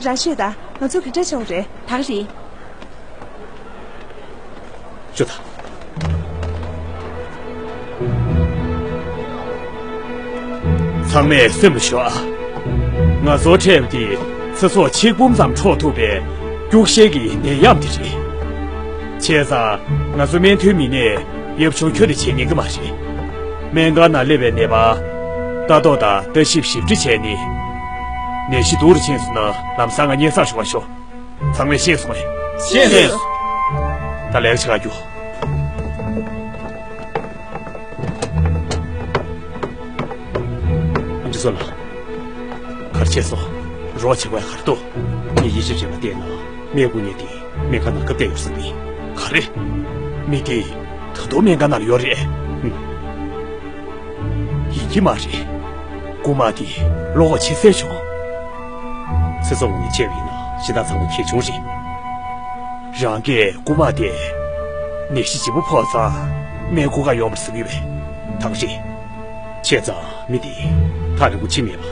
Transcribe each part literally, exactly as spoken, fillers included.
རང་ཤོད་དང་། ང་ཚོ་ག་འདྲ་བྱེད་དགོས་རེད། ད་ག་རེད། ཤོད་དང་། ཚང་མས་སེམས་ལ་ཞོག་ཨ། ང་ཚོར་འཕྲད་པ་དེ་ཚེ་སྲོག་ཆིག་འབུམ་ཙམ་འཕྲོག་ཐུབ་པའི་སྐྱུག་བཤལ་གྱི་ནད་ཡམས་དེ་རེད། བྱས་ཙང་ང་ཚོ་སྨན་ཐོའི་མི་སྣས་ཡབ་ཆུང་ཁྱོན་ནས་བྱེད་ཉན་གྱི་མ་རེད། སྨན་ཁང་ནང་སླེབས་པའི་ནད་པར་ལྟ་རྟོག་དང་ལྟ་ཞིབ་ཞིབ་ཕྲ་བྱས་ནས། ནད་གཞི་སྡུག་རུ་ཕྱིན་སོང་ན་ལམ་སང་ང་སྙན་སེང་ཞུ་བར་ཤོག་ཚང་མས་ཤེས་སོང་ངས། ཤེས་སོང་། ཤེས་སོང་། ད་ལས་ཀ་བྱེད་ག་རྒྱུགས། ཨ་མཆོག་ལགས། ག་རེ་བྱས་སོང་། རོགས་བྱེད་དགོས་ཡ་ག་རེ་འདུག་ངས་ཡིད་ཆེས་བྱས་པ་བལྟས་ན་སྨན་ཁུར་མཁན་དེ་སྨན་ཁང་ནང་བཀག་བསྡད་ཡོད་བསམ་གི། ག་རེ། མི་དེ་ད་དུང་སྨན་ཁང་ནང་ལ་ཡོད་རེད། ཧུམ། ཡིན་གྱི་མ་རེད། རྐུ་མ་དེ་བློ་ཁོག་ཆེ་ས་བྱུང་། ཚེ་སྲོག་ངོ་ནས་ཆད་པ་ཡིན་ན་གཞན་དག་ཚང་མ་གལ་ཆུང་རེད། རང་གིས་རྐུ་མ་དེ་ནད་གཞི་ལྗིད་པོ་ཕོག་ཙང་སྨན་ཁུར་ག་ཡོང་བར་ཟེར་གྱི་ཡོད་པས། ཐང་ཤིང་། བྱས་ཙང་མི་དེ་ཐག་རིང་པོ་ཕྱིན་མེད་པ་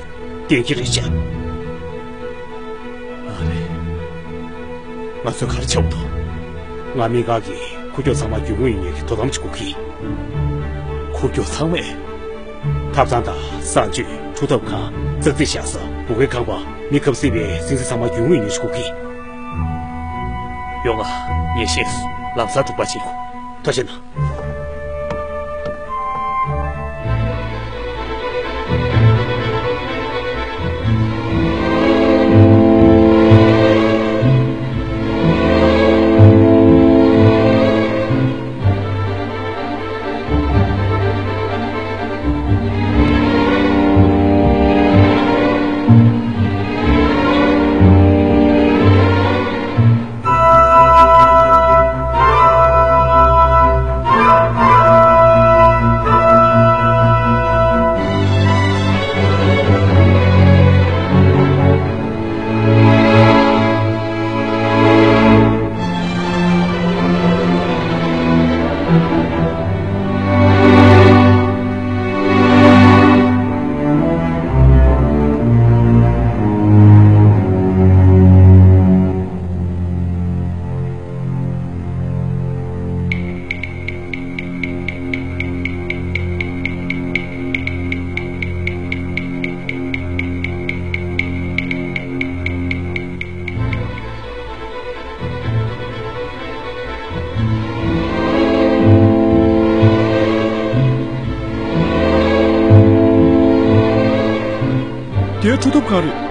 གཏན་འཁེལ་རེད་ཤག་ཨ་རེ། ང་ཚོས་ག་རེ་བྱེད་དགོས་འདུག་ང་སྨན་ཁང་གི་ཁུར་ཀྱོག་ཚང་མ་རྒྱུས་མངའ་ཡོང་ཡས་ཀྱི་དོ་དམ་ཅིག་དགོས་ཀྱི། ཁུར་ཀྱོག་ཚང་མས། ཐབ་ཚང་དང་གསང་སྤྱོད། འཁྲུག་ཐབས་ཁང་། ཙག་ཙིག་བཞག་ས། བུ་གའི་ཁང་པ། མི་ཁ་བ་སྲིད་པའི་སེམས་ཅན་ཚང་མ་རྒྱུས་མངའ་ཡོང་ཡས་ཅིག་དགོས་ཀྱི། ཡོང་ང་། ངས་ཤེས་སོང་། ལམ་སང་འབྲུག་པ་བྱེད་དགོས། ཐུགས་རྗེ་གནང་། དེའི་འཁྲུག་ཐབས་གང་རེད།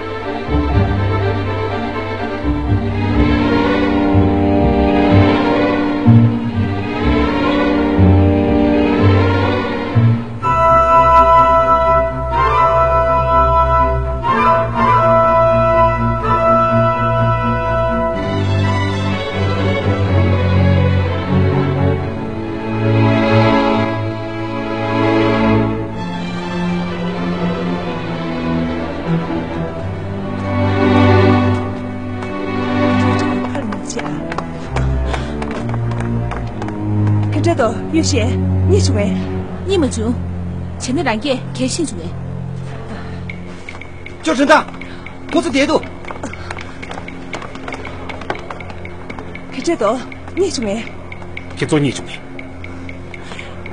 ག་འདྲ་འདུག་གཡུ་ཞེ། རྙེད་བྱུང་ངས། རྙེད་མ་བྱུང་། བྱས་ན་རང་སྐད་གས་ཤེས་བྱུང་ངས། ཅོ་ཁྲིན་ཏང་། ཁོ་ཚོ་བསྡད་འདུག་ག་འདྲ་འདུག་རྙེད་བྱུང་ངས། ཁྱེད་ཚོ་རྙེད་བྱུང་ངས།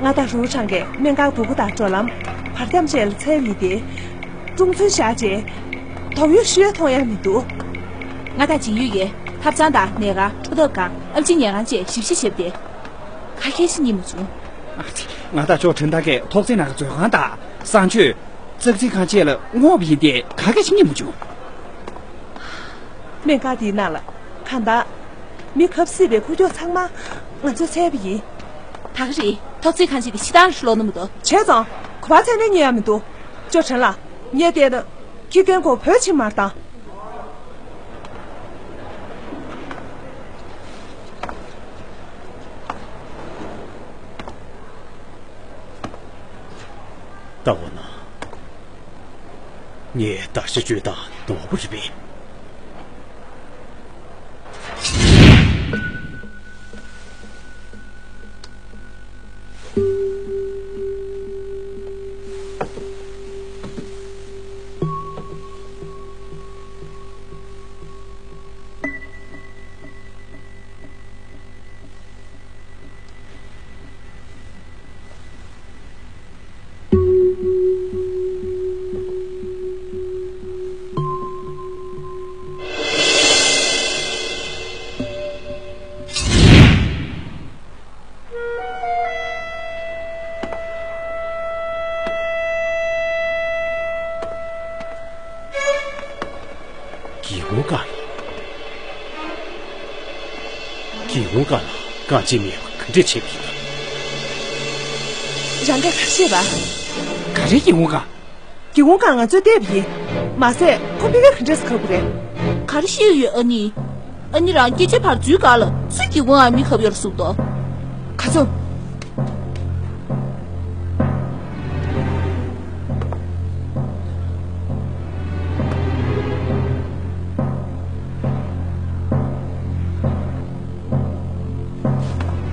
ང་དང་རུའུ་ཁྲང་གིས་སྨན་ཁང་སྒུག་སྒུག་དང་འགྲོ་ལམ། བར་ཁྱམས་བཅས་ལ་འཚོལ་བ་ཡིན་ཏེ། ཀྲུང་ཚུན་བཞག་རྗེས། དོགས་ཡོད་ཤོད་མཐོང་ཡ་མི་འདུག་ང་དང་ཇིང་ཡུས་ཀྱིས་ཐབ་ཚང་དང་ནས་ཁང་། འཁྲུག་ཐབས་ཁང་། ཨེམ་ཆི་ཉལ་ཁང་བཅས་ཞིབ་བཤེར་བྱས་པ་དེ། ག་གེ་ཞིག་རྙེད་མ་བྱུང་། ང་དང་ཅོ་ཁྲིན་ཏང་གིས་ཐོག་བརྩེགས་ནང་གི་མཛོད་ཁང་དང་གསང་སྤྱོད། ཙག་ཙིག་ཁང་བཅས་ལ་སྔོག་པ་ཡིན་ཏེ་ག་གེ་ཞིག་རྙེད་མ་བྱུང་། སྨན་ཁང་འདིའི་ནང་ལ་གང་ལྟར་མི་ཁ་བ་སྲིད་པའི་ཁུག་ཀྱོག་ཚང་མ་ང་ཚོས་བཙལ་བ་ཡིན། ད་ག་རེད། ཐོག་བརྩེགས་ཁང་ཆེན་དེ་ཕྱི་ཐང་ལ་ལོག་ནི་མི་འདུག་བྱས་ཙང་ག་པར་བཙལ་ནའང་རྙེད་ཡ་མི་འདུག་ཅོ་ཁྲིན་ལགས། ངས་བལྟས་ན་ཁྱི་རྒན་ཁོ་བོད་ཕྱིན་མ་རེད་ད། ལྟ་འོ་ན། ངས་བརྡར་ཤ་གཅོད་སྟངས་ནོར་བ་རེད་པས། སྒེའུ་ཁུང་བཀག་ཡོད། སྒེའུ་ཁུང་བཀག་ལ་རྐང་རྗེས་མེད་པ་ག་འདྲས་བྱེད་པ་ཡིན་ན། རང་གིས་ག་རེ་ཤེས་པ། ག་རེ་སྒེའུ་ཁུང་བཀག་སྒེའུ་ཁུང་བཀག་ང་ཚོས་བལྟས་པ་ཡིན། མ་ཟད་ཁོ་ཕ་གིར་ག་འདྲས་སེ་གབ་ཀྱི་རེད། ག་རེ་ཤེས་ཀྱི་ཡོད་ཨ་ནི། ཨ་ནི་རང་སྐད་ཆ་ཕར་འཛུལ་ག་ལ། སུས་སྒེའུ་ཁུང་ཨ་མི་གབ་ཡོད་རེད་གསུངས་འདུག་ཁ་ཚུམས།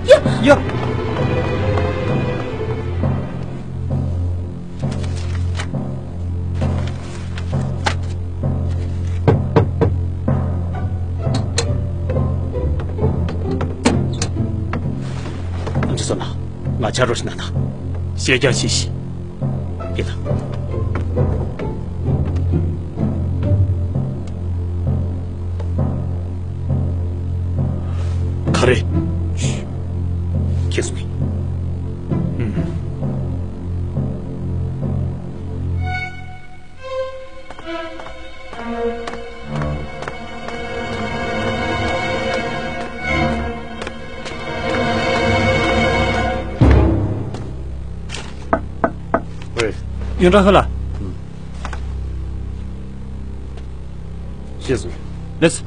ཡ། ཡ། ཨ་ཅེ་བསོད་ནམས། ང་ཆ་རོགས་ཤིག་གནང་དང་། ཤེས་རྒྱ་ཆེ་ཞིག་དེ་ལ། ག་རེ། ཁྱེད་སོང་གི། ཨུམ། ཝེ། ཡོན་ཀྲང་ཧུ་ལགས། ཨུམ། ཤེས་སོང་། ལེགས།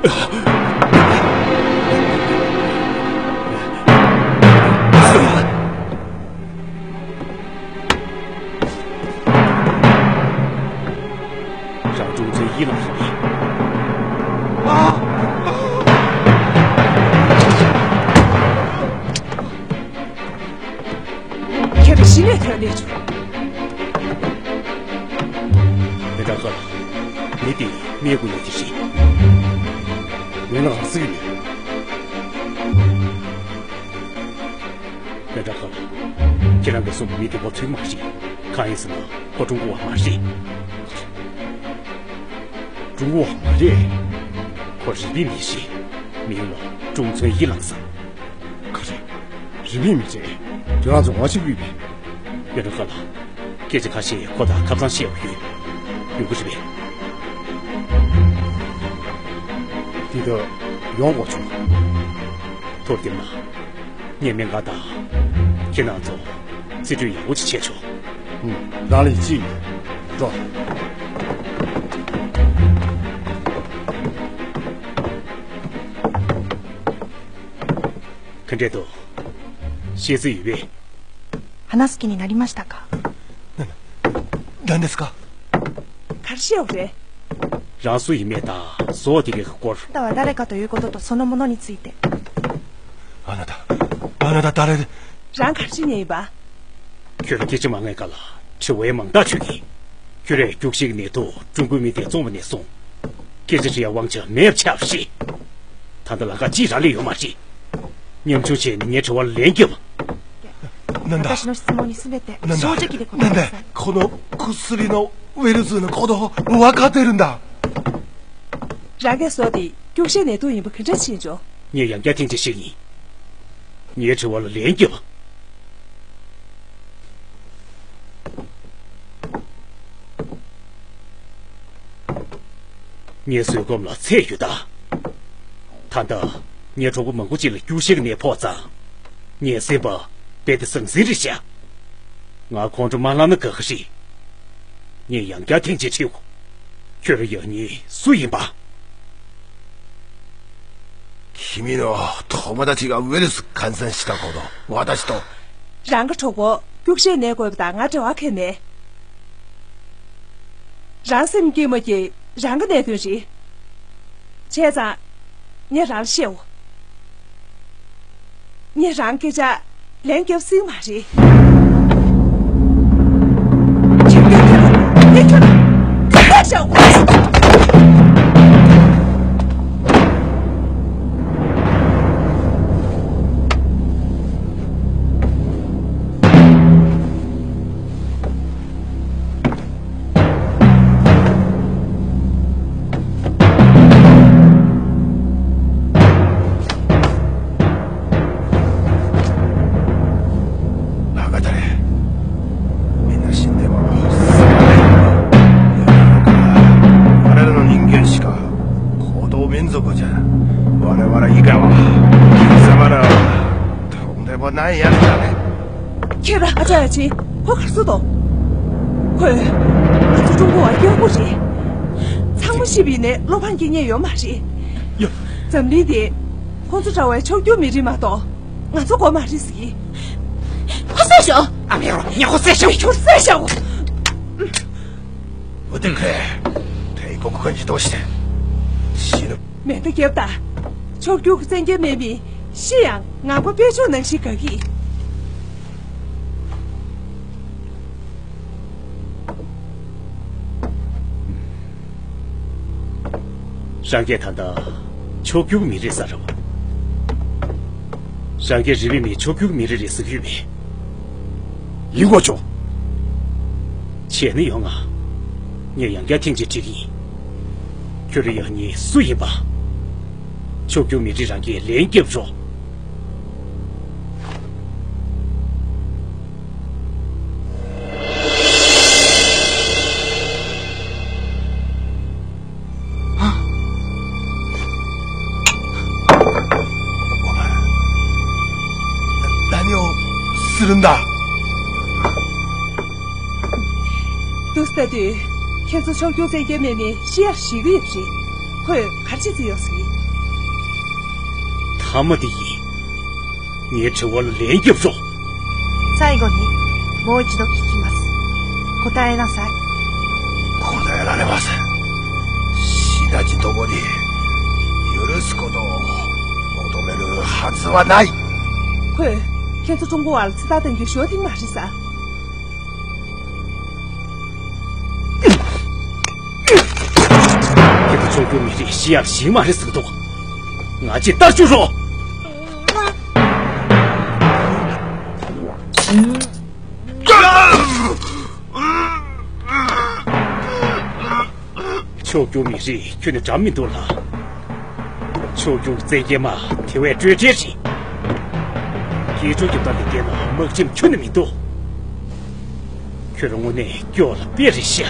རང་ཀྲུང་ཚན་ཡི་ལང་ཧྲི་པིན། ཁྱེད་རང་གཞི་ནས་ཐོན་ལས་བྱུང་། མེ་དྲག་ཁ་ལ། མི་དེ་རྨེའུ་གུང་ཡིན་དེ་རེད། ངས་ལ་ག་ཟིག་ཡིན། མེ་དྲག་ཁ་ལ། ཁྱེད་རང་གིས་གསུངས་པའི་མི་དེ་ཁོ་ཚོའི་མ་རེད། གང་ཡིན་ཟེར་ན་ཁོ་ཀྲུང་གོ་བ་མ་རེད། ཀྲུང་གོ་བ་མ་རེད། ཁོ་རི་པིན་མི་རེད། མིང་ལ་ཀྲུང་ཚན་ཡི་ལང་ཟེར། ག་རེ། རི་པིན་མི་རེད། ཁྱོད་རང་ཚོ་ངོ་ཤེས་ཀྱི་ཡོད་པས། ཡོད་འགྲོ་ཁ་ལ། སྐད་ཆ་ཁ་ཤས་ཁོ་དང་ཁ་སང་བཤད་པ་ཡོད། ཡོང་གི་རེད་པས། འདི་ལྟར་ཡོང་དགོས་བྱུང་། ཐུགས་རྗེ་གནང་། ངས་སྨན་ཁང་དང་། ཁྱེད་རང་ཚོ་རྩིས་སྤྲོད་ཡག་པོ་ཅིག་བྱས་ཆོག། ཨུམ། རང་ལས་ཅི་ཡིན། འགྲོ། ག་འདྲས་འདུག། ཤེས་རྩིས་ཡོད་པས། 話す気になりましたか？何ですか？ ག་རེ་བཤད་པ་རེད། རང་སུ་ཡིན་མེད་དང་བཟོ་དེ་གའི་སྐོར། あなたは誰かということとそのものについて。 あなた、あなた誰で？ རང་ག་རེ་བྱེད་མཁན་ཡིན་པ། ཁྱོད་ལ་སྐད་ཆ་མང་ངེས་ག་ལ་དྲི་བའི་མང་དག་ཆོད་ཀྱི། ཁྱོད་རས་རྒྱུགས་ཤིག་ནས་ཐོག་ཀྲུང་གོའི་མི་དེ་བཙོང་བ་ནས་བཟུང་། སྐད་ཆ་དྲི་ཡ་དབང་ཆ་མེད་པ་ཆགས་པ་ཞིག། ད་ལྟ་ལ་ཁ་ཅིག་རག་ལས་ཡོད་མ་རེད། ཉམ་ཆུང་བྱས་ནས་ངའི་དྲི་བར་ལན་རྒྱབ། なんだ？ 私の質問にすべて正直で答えなさい。 なんだ？この この ངའི་བཟོད་སྒོམ་ལ་ཚད་ཡོད་ད། ད་ལྟ་ངའི་གྲོགས་པོ་མང་པོ་ཅིག་ལ་རྒྱུགས་ཤིག་ནད་ཕོག་ཙང་། ངའི་སེམས་པ་རྦད་དེ་ཟང་ཟིང་རེད་བཞག། ང་ཁོང་ཁྲོ་མ་ལངས་ན་དགའ་གི་རེད། ངས་ཡང་བསྐྱར་ཐེངས་གཅིག་དྲིའོ། ཁྱོད་རང་ཡང་ཉིད་སུ་ཡིན་པ། ཁྱེད་རང་ཚོ་ཁྲོམ་ཁ་ལ་ཡོད་པ་ཡིན་ན། རང་གི་གྲོགས་པོ་རྒྱུགས་ཤིག་ནད་ཕོག་པ་དང་ང་འབྲེལ་བ་གང་ཡང་མེད། རང་སེམས་སྐྱིད་མ་སྐྱིད་རང་གི་གནད་དོན་རེད། བྱས་ཙང་། ངས་རང་ལ་བཤད་འོ། ངས་རང་སྐད་ཆ་ལན་རྒྱབ་སྲིད་མ་རེད། ཁྱོད་ཁྱོད་ཁྱོད་ཁྱོད་ཁྱོད་ཁྱོད་ཁྱོད།バカたれ。みんな死んでも、我らの人間しか行動民族じゃ。我々以下は、貴様ら、とんでもないやつだね。 ཁྱེད་རང་ཨ་ཅག་ཡ་ཆེ། ཁོ་གར་སོང་དོ། ཁོས་ང་ཚོ་ཀྲུང་གོ་བ་སྐྱོ་པོ་རེད། ཚང་མ་ཤི་བའི་ནས་བློ་ཕམ་སྐྱེ་ཉེན་ཡོད་མ་རེད། ཡ། འཛམ་གླིང་འདི་ཁོང་ཚོ་འདྲ་བའི་ཕྱོགས་བསྒྱུར་མི་རིགས་མ་གཏོགས་ང་ཚོ་དགོས་མ་རེད་ཟེར་གི། ཁོ་བསད་ཤོག། ཨ་མི་རོ་ཉ་ཁོ་བསད་ཤོག། མི་ཁྱོད་བསད་ཤོག། 無敵兵、帝国軍にどうして死ぬ？ མེ་མདའ་བརྒྱབ་དང་། ཕྱོགས་བསྒྱུར་གྱི་བཙན་རྒྱལ་མེད་མི་ཤི་ཡང་ངང་པ་དཔལ་འབྱོར་ནང་བཞིན་དགའ་གི། རང་སྐད་ད་ལྟ་ཕྱོགས་བསྒྱུར་མི་རིགས་ས་རེད་བ། རང་སྐད་རི་བི་མི་ཕྱོགས་བསྒྱུར་མི་རིགས་རེད་ཟེར་གྱི་ཡོད་པས། ཡིན་དགོས་བྱུང་། བྱས་ན་ཡོང་ང་། ངས་ཡང་བསྐྱར་ཐེངས་གཅིག་དྲིས་ཀྱི་ཡིན། ཁྱོད་རང་ཡང་ཉིད་སུ་ཡིན་པ། ཕྱོགས་བསྒྱུར་མི་རིགས་རང་སྐད་ལན་རྒྱབ་རོགས། ད་ལྟ་དུས་ཁྱེད་ཚོ་ཕྱོགས་བསྒྱུར་བཙན་རྒྱལ་མེད་ནི་ཤི་ཡར་ཞིག་གི་ཡོད་རེད། ཁོས་ག་རེ་བྱེད་རྩིས་ཡོད་ཟེར། ཧ་མ་དེ་ཡིན། ངའི་དྲི་བ་ལ་ལན་རྒྱབ་རོགས།最後にもう一度聞きます。答えなさい。答えられません。死なじともに許すことを求めるはずはない。 ཁོས་ཁྱེད་ཚོ་ཀྲུང་གོ་བ་ལ་ཚེ་ཐར་གཏང་རྒྱུའི་ཞོ་ཐིག་མ་རེད་ས། ཁྱེད་ཚོ་ཕྱོགས་བསྒྱུར་མི་རིགས་ཤི་ཡག་ཞིག་མ་རེད་ཟེར་གི་འདུག་ང་ཅིག་ལྟར་བཅུག་རོགས། ཕྱོགས་བསྒྱུར་མི་རིགས་ཁྱོན་ནས་འགྲམ་མི་འདུག་ལ། ཕྱོགས་བསྒྱུར་བཙན་རྒྱལ་མ་དེ་བས་སྤྲོས་བྲལ་རེད། སྐྱེས་སྤྲུལ་རྒྱུ་དང་ལས་འགན་ལ་དམག་ཁྲིམས་ཁྱོན་ནས་མི་འདུག་ཁྱོད་རང་དངོས་གནས་སྐྱོ་ལ་དཔེ་རེད་ཤག་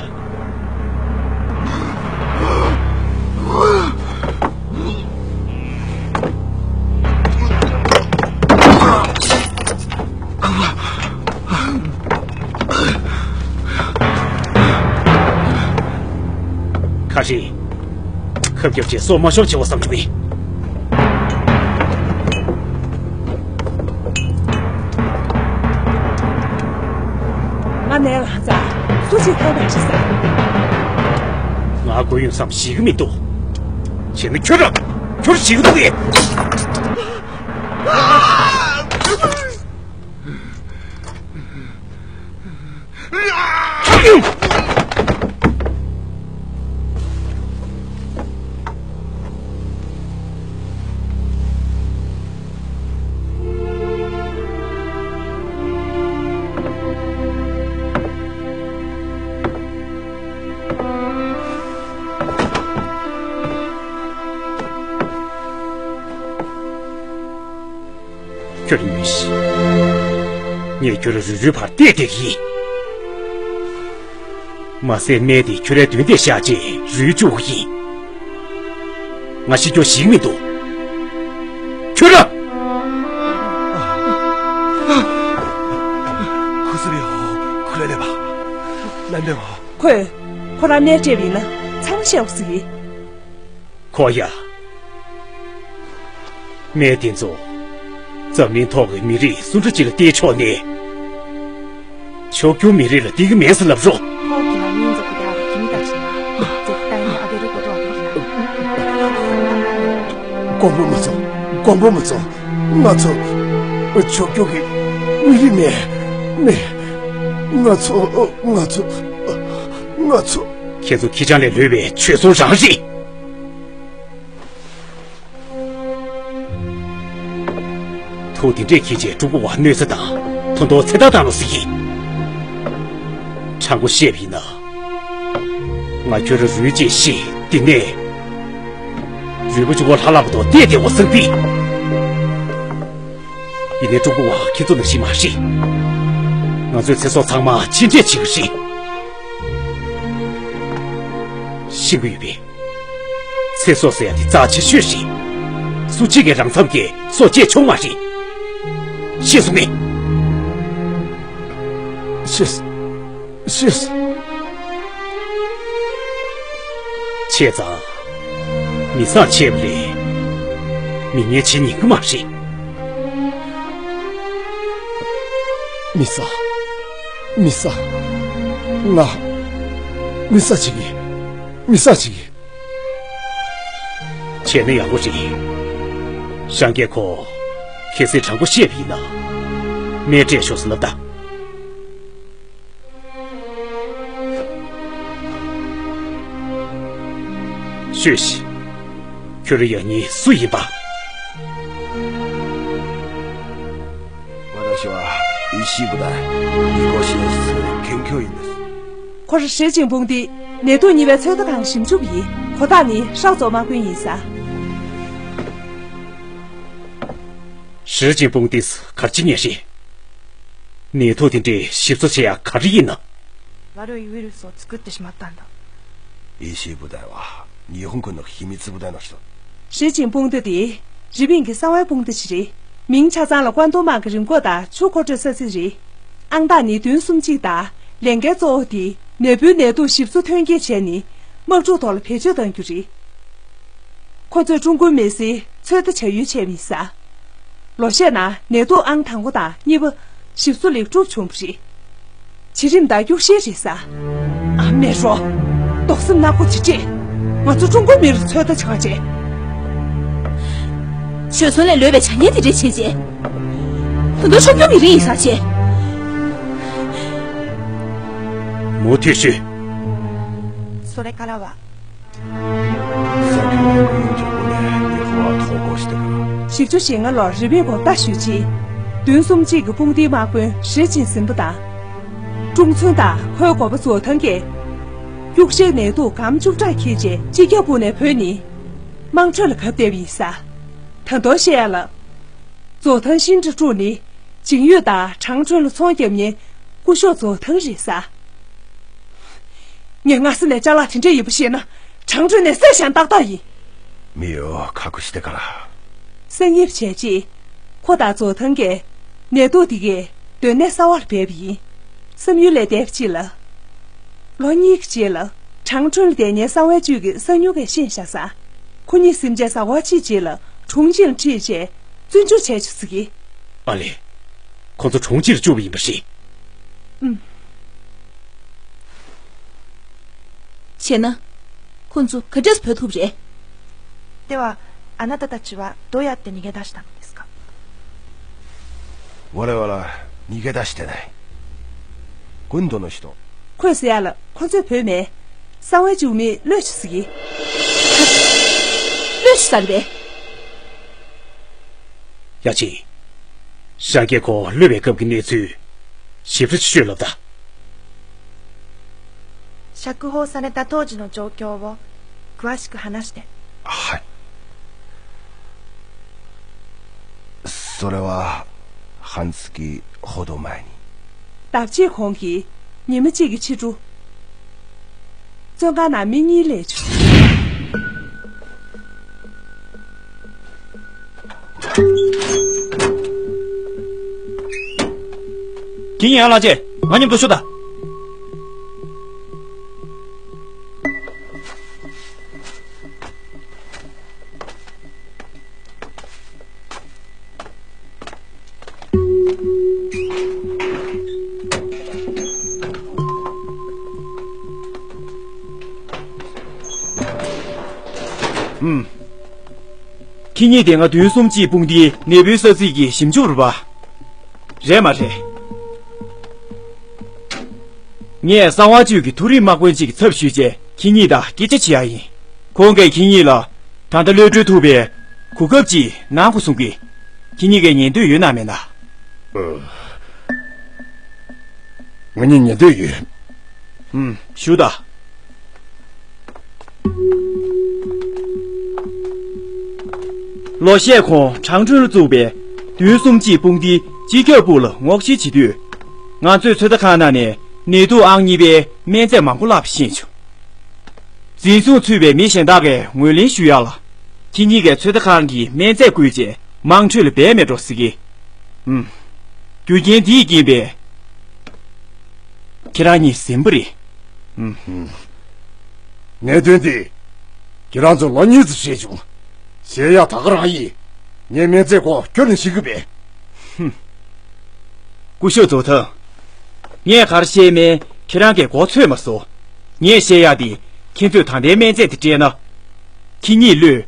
ཁ་ཧྲི། ཁབ་རྒྱབ་བྱས་སྲོག་མ་ཤོར་བྱེད་པ་བསམ་བྱུང་ངས། ང་ནས་ལྷ་ཚ། སུ་ཞིག་ཐོན་པ་ཞིག་ཟ། ང་དགོས་ཡོད་བསམ་ཞིག་མི་འདུག་བྱས་ན་ཁྱོད་རང་ཁྱོད་ཞིག་འདུག་གས། ཁྱོད་ཉོན་ཞིག་ངས་ཁྱོད་ལ་རུལ་རུལ་བར་བལྟས་བསྡད་ཀྱི་ཡིན། མ་ཟད་སྨན་དེ་ཁྱོད་རའི་མདུན་དེར་བཞག་རྗེས་རུལ་བཅུག་གི་ཡིན། ང་ཤི་རྒྱུ་ཞིག་མི་འདུག་ཁྱོད་ར། ཁུ་སི་རི་ཧོ་ཁུ་ལེ་ལེ་བ། ལན་ལེ་ཧོ། ཁོས་ཁོ་རང་སྨན་སྤྲད་པ་ཡིན་ན་ཚང་མ་བཤད་འོ་ཟིག་ཡིན། ཁོ་ཡ། སྨན་དེ་ཚོ་འཛམ་གླིང་ཐོག་གི་མི་རིགས་སུ་འདྲ་ཅིག་ལ་སྟེར་ཆོག་ནས། ཕྱོགས་བསྒྱུར་མི་རིགས་ལ་སྟེར་གི་མེད་ཟེར་ལབ་རོགས། ཕོག་གི་ལ་མིན་ཛོ་གི་དེ་ཨ་རོ་ཁྱིམ་ད་ཤི་ན་ཛོ་གི་ད་ཡིན་ཨ་དེ་རུ་ཏོ་ཏོ་ཨ་ཁོ་ཤི་ན། མགོན་པོ་མ་ཚོ། མགོན་པོ་མ་ཚོ། ང་ཚོ་ཕྱོགས་བསྒྱུར་གི་མི་རིགས་མེད། མེད། ང་ཚོ་ང་ཚོ་ང་ཚོ། ཁྱེད་ཚོ་ཁྱི་སྤྱང་ལས་ལོད་པའི་ཆོས་ཚོང་རང་རེད། ཐུགས་དེ་འདྲས་ཁྱེད་ཀྱིས་ཀྲུང་གོ་བ་གནོད་འཚེ་དང་ཐོ་འདོགས་ཚེ་ཐར་བཏང་རོགས་ཟེར་གྱིས། དྲང་པོ་བཤད་པ་ཡིན་ན། ང་ཁྱོད་ར་རུལ་རྗེས་ཤི་འདི་ནས། རུལ་པ་གཅིག་པོ་ལྷ་ལྷ་པ་དང་བལྟས་བསྡད་འོ་སང་པི། ཡིན་ནའི་ཀྲུང་གོ་བ་ཁྱེད་ཚོ་ནང་བཞིན་མ་རེད། ང་ཚོའི་ཚེ་སྲོག་ཚང་མ་ཕྱིར་སྤྲད་བྱེད་ཀྱི་རེད། ཤེས་ཀྱི་ཡོད་པས། ཚེ་སྲོག་ཟེར་ཡ་དེ་རྩ་ཆེ་ཤོས་རེད། སུ་གཅིག་གིས་རང་འཚམ་གྱིས་སྲོག་བཅད་ཆོག་མ་རེད། ཤེས་སོང་ངས། ཤེས། ཤེས། བྱས་ཙང་། མི་བཟང་བྱས་པ་རེད། མི་ངན་བྱེད་ཉན་གི་མ་རེད། མི་བཟང་། མི་བཟང་། ང་། མི་བཟང་བྱེད་ཀྱི། མི་བཟང་བྱེད་ཀྱི། བྱས་ན་ཡག་པོ་རེད། ཤང་རྒྱལ་ཁོ། གལ་སྲིད་དྲང་པོ་བཤད་པ་ཡིན་ན། སྨན་སྤྲད་ཤོག་ཟེར་ལབ་ད། ཤོད་ཤིག་ཁྱོད་རའི་ཡང་སྙིང་སུ་ཡིན་པ། 私は石井部隊、二号支援室研究員です。 ཁོ་ར་ཧྲི་ཅིན་ཕུང་ཏི་ནད་དུག་གཉིས་པའི་ཚོད་ལྟ་ཁང་ཞིབ་འཇུག་པ་ཡིན། ཁོ་ཐག་ནི་ཧྲའོ་ཙོ་དམག་དཔོན་ཡིན་ས། ཧྲི་ཅིན་ཕུང་ཏིས་ག་རེ་བྱེད་མཁན་རེད། ནད་དུག་དེ་འདྲའི་ཞིབ་བཟོ་བྱེད་ཡག་ག་རེ་ཡིན་ན། 悪いウイルスを作ってしまったんだ。 石井部隊は日本軍の秘密部隊の人。 ཧྲི་ཅིན་དཔུང་སྡེ་དེ་རི་པིན་གྱི་གསང་བའི་དཔུང་སྡེ་ཞིག་རེད། མིང་ཆ་ཚང་ལ་ཀོན་ཏུང་དམག་གི་རིམས་འགོག་དང་ཆུ་མཁོ་སྤྲོད་ས་ཚིགས་རེད། ཨང་རྟགས་ནི་བདུན་གསུམ་གཅིག་དང་ལས་འགན་གཙོ་བོ་དེ་ནད་འབུའི་ནད་དུག་ཞིབ་འཚོལ་ཐོན་སྐྱེད་བྱས་ནས་དམག་འཁྲུག་ཐོག་ལ་བེད་སྤྱོད་གཏང་རྒྱུ་རེད། ཁོ་ཚོས་ཀྲུང་གོའི་མི་སེར་ཚོད་ལྟ་བྱ་ཡུལ་བྱས་པ་ཡིན་ས། ལོ་ཤས་ནང་ནད་དུག་ཨང་དང་པོ་དང་གཉིས་པ་ཞིབ་བཟོ་ལེགས་གྲུབ་བྱུང་བ་རེད། བྱི་རིམས་དང་རྒྱུག་ཤེལ་རེད་ས། ཨ་མེ་རོ། དོགས་སེམས་ནག་པོ་དེ་འདྲས། ང་ཚོ་ཀྲུང་གོའི་མི་རིགས་ཚོད་ལྟ་བྱེད་ག་བྱས། བྱོལ་སོང་ལས་ལོད་པའི་བྱ་ངན་དེ་འདྲས་བྱས་རྗེས། ད་དུང་ཆོས་སྐྱོང་གི་རིགས་ཡིན་ས་བྱས། མུ་མཐུད་ཞུས། それからは ཞིབ་བཅུ་ཞེ་ལྔ་ལོར་རི་པིན་གོ་བརྡ་ཞུས་རྗེས། བདུན་གསུམ་གཅིག་གི་དཔུང་སྡེའི་དམག་དཔོན་ཧྲི་ཅིན་སིན་པ་དང་། ཀྲུང་ཚུན་དང་ཁོའི་འགོ་པ་ཛོ་ཐང་གིས། རྒྱུག་ཤར་ནད་དུག་སྒམ་བཅུ་ཕྲག་འཁྱེར་རྗེས་སྤྱི་ཁྱབ་དབུ་ནས་བོད་ནི། དམངས་ཁྲོད་ལ་གབ་བསྡད་པ་ཡིན་ས། ད་དུང་བཤད་ཡ་ལ། ཛོ་ཐང་ཤིན་ཀྲི་ཀྲུའུ་ནི། ཇིང་ཡུས་དང་ཁྲང་ཁྲོན་ལ་ཚོང་རྒྱབ་མཁན་སྐུ་ཞབས་ཛོ་ཐང་རེད་ས། ངས་སྔ་ས་ནས་ཅ་ལག་དེ་འདྲ་ཡོད་པ་ཤེས་ན་ཁྲང་ཁྲོན་ནས་བསད་བཞག་ཏག་ཏག་ཡིན།身を隠してから。 གསང་ཡིབ་བྱས་རྗེས། ཁོ་དང་ཛོ་ཐང་གིས་ནད་དུག་འདི་གའི་སྡོད་གནས་གསར་བར་སྦས་པ་ཡིན། བསམ་ཡུལ་ལས་འདས་པ་ཅིག་ལ། ལོ་གཉིས་ཀྱི་རྗེས་ལ་ཁྲང་ཁྲོན་ལ་བསྡད་མཁན་གསང་བའི་ཅུས་ཀྱི་གསང་ཉུལ་བས་ཤེས་བཞག་ས། ཁོ་གཉིས་སེམས་ཅན་ཟ་ཧོར་ཅིག་རྗེས་ལ་གྲོང་ཁྱེར་ལ་ཁྲིད་བྱས་བཙོན་འཇུག་བྱས་བཅུག་ཟེར་གི། ཨ་ལས། ཁོ་ཚོ་གྲོང་ཁྱེར་བཅུག་པ་ཡིན་པ་རེད། ཨུམ། བྱས་ན། ཁོ་ཚོ་ག་འདྲས་བོས་ཐུབ་རེད། では、あなたたちはどうやって逃げ出したのですか？我々は逃げ出してない。軍の人。 ཁོས་ཟེར་ཡ་ལ་ཁོ་ཚོས་བོས་མེད། གསང་བའི་ཅུས་མིས་གློད་བཅུག་ཟེར་གི། གློད་བཅུག་ས་རེད་པས། ཡ་ཅི། ཧྲང་ཀེ་ཁོ་གློད་པའི་སྐབས་ཀྱི་གནས་ཚུལ་ཞིབ་ཕྲ་ཅིག་ཤོད་ལབ་ད། 釈放された当時の状況を詳しく話して。 はい。それは半月ほど前に。 ཟླ་གཅིག་གོང་གི་ཉི་མ་གཅིག་གི་ཕྱི་དྲོ། བཙོན་ཁང་ནང་མི་གཉིས་སླེབས་བྱུང་། ཁྱེད་གཉིས་ཡར་ལངས་བྱས་ང་མཉམ་དུ་ཤོག་དང་། ཨུམ། ཁྱེད་གཉིས་དེ་སྔ་བདུན་གསུམ་གཅིག་དཔུང་སྡེའི་ནད་འབུའི་ས་ཚིགས་ཀྱི་ཞིབ་འཇུག་རུ་བ། རེད་མ་རེད། ངས་གསང་བ་ཅུས་ཀྱི་མཐོ་རིམ་དམག་དཔོན་གཅིག་གི་ཚབ་ཞུས་རྗེས་ཁྱེད་གཉིས་དང་སྐད་ཆ་བྱེད་ཡ་ཡིན། ཁོང་གིས་ཁྱེད་གཉིས་ལ་ད་ལྟ་གློད་གྲོལ་ཐུབ་པའི་གོ་སྐབས་ཅིག་གནང་དགོས་གསུང་གི། ཁྱེད་གཉིས་ཀས་ཉན་འདོད་ཡོད་ན་མེད་ན། ཨ། ང་གཉིས་ཉན་འདོད་ཡོད། ཨུམ། ཞུ་དང་། ལོ་ཤས་གོང་ཁྲང་ཁྲོན་ལ་བཙུགས་པའི་བདུན་གསུམ་གཅིག་དཔུང་སྡེའི་སྤྱི་ཁྱབ་པུའུ་ལ་སྔོག་བཤེར་བྱེད་དུས། ང་ཚོས་ཚོད་ལྟ་ཁང་ནང་ནས་ནད་དུག་ཨང་གཉིས་པའི་སྨན་རྫས་མང་པོ་བརླགས་པ་ཤེས་བྱུང་། འཛིན་བཟུང་ཚུད་པའི་མི་གཞན་དག་གིས་ངོས་ལེན་ཞུ་ཡག་ལ། ཁྱེད་གཉིས་ཀས་ཚོད་ལྟ་ཁང་གི་སྨན་རྫས་བརྐུས་རྗེས་དམངས་ཁྲོད་ལ་སྦས་མེད་འགྲོ་ཟེར་གི། ཨུམ། རྒྱུ་རྐྱེན་འདིས་རྐྱེན་པས། ཁྱེད་རང་གཉིས་ཟིན་པ་རེད། ཨུམ། ཨུམ། གནད་དོན་འདི། ཁྱེད་རང་ཚོ་ལོ་གཉིས་ཙམ་བཤད་བྱུང་། བཤད་ཡག་ད་ག་རང་ཡིན། ངས་སྨན་རྫས་སྐོར་ཁྱོན་ནས་ཤེས་ཀྱི་མེད། ཧུམ། སྐུ་ཞབས་ཛོ་ཐང་། ངས་ག་རེ་བཤད་མིན་ཁྱེད་རང་གིས་མགོ་ཚོས་མ་སོང་། ངས་བཤད་ཡག་འདི་ཁྱེད་ཚོས་ད་ལྟའི་སྨན་རྫས་དེ་སྤྲད་ན། ཁྱེད་གཉིས་བློས།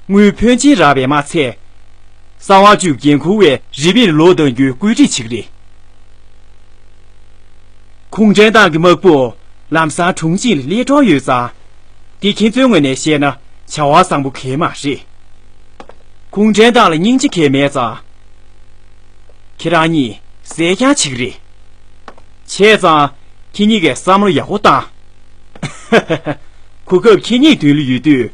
དངུལ་ཕོན་ཆེན་རག་པས་མ་ཚད། གསང་བ་བཅུ་འགན་འཁུར་བས་རི་པིན་ལོག་གཏང་རྒྱུའི་བཀོད་སྒྲིག་བྱེད་ཀྱི་རེད། གུང་ཁྲན་ཏང་གི་དམག་དཔུང་ལམ་སང་གྲོང་ཁྱེར་ལ་སླེབས་འགྲོ་ཡོད་ཙང་། དེ་ཁྱེད་ཚོའི་ངོས་ནས་བཤད་ན་བྱ་བ་བཟང་པོ་གང་ཡང་མ་རེད། གུང་ཁྲན་ཏང་ལ་སྙིང་རྗེ་གང་ཡང་མེད་ཙང་། ཁྱེད་རང་གཉིས་ཟས་རྐྱང་བྱེད་ཀྱི་རེད། བྱས་ཙང་ཁྱེད་གཉིས་ཀས་བསམ་བློ་ཡག་པོ་བཏང་། གོ་སྐབས་ཁྱེད་གཉིས་མདུན་ལ་ཡོད་དུས།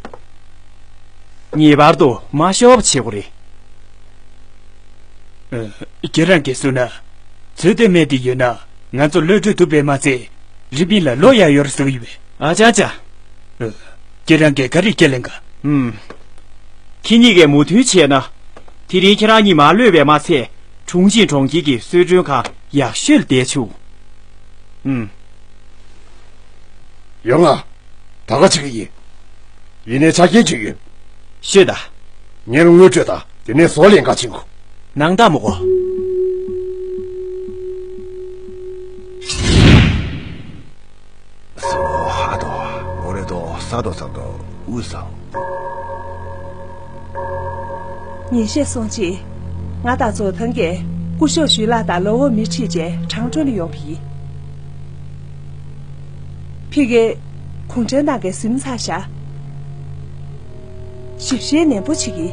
ངེས་པར་དུ་མ་ཤོར་བ་བྱེད་དགོས་རེད། ཨ། ཁྱེད་རང་གིས་གསུངས་ན། ཚོད་ལྟའི་སྨན་དེ་ཡོད་ན་ང་ཚོ་གློད་གྲོལ་ཐུབ་པས་མ་ཚད་རི་པིན་ལ་ལོག་ཡག་ཡོད་རེད་ཟེར་གྱི་ཡོད་པས། ཨ་ཅག་ཅག། ཨ། ཁྱེད་རང་གིས་ག་རེ་ཁས་ལེན་ག། ཨུམ། ཁྱེད་གཉིས་ཀས་མོས་མཐུན་བྱས་ན། དེ་རིང་ཁྱེད་རང་གཉིས་མར་གློད་པས་མ་ཚད་གྲོང་ཁྱེར་གྲོང་ཁྱེར་གྱི་གསོལ་མགྲོན་ཁང་ཡག་ཤོས་ལ་བསྡད་ཆོག། ཨུམ། ཡོང་ང་། ད་ག་བྱེད་ཀྱི་ཡིན། ཡིན་ནའི་ཆ་རྐྱེན་ཅིག་ཡོད། ཤེས་ད། ངས་ངོ་སྤྲོད་ད། དེ་ནས་བཟོ་ལས་འགའ་ཕྱིན་གོ། ནང་ད་མོ་གོ། སོ་ཧ་དོ། ཨོ་རེ་དོ་ས་དོ་ས་དོ་ཨུ་ས། ཉིན་ཤས་སོང་རྗེས། ང་དང་ཙོ་ཐང་གིས་སྐུ་ཞབས་ཞུས་ལགས་དང་ལོ་འོ་མི་ཁྲིད་བྱས་ཁྲང་ཀྲོན་ལ་ཡོང་བ་ཡིན། ཕ་གིར་གུང་ཁྲན་ཏང་གིས་ཟིན་ཚར་བཞག་ཞིབ་བཤེར་ནན་པོ་བྱེད་ཀྱི།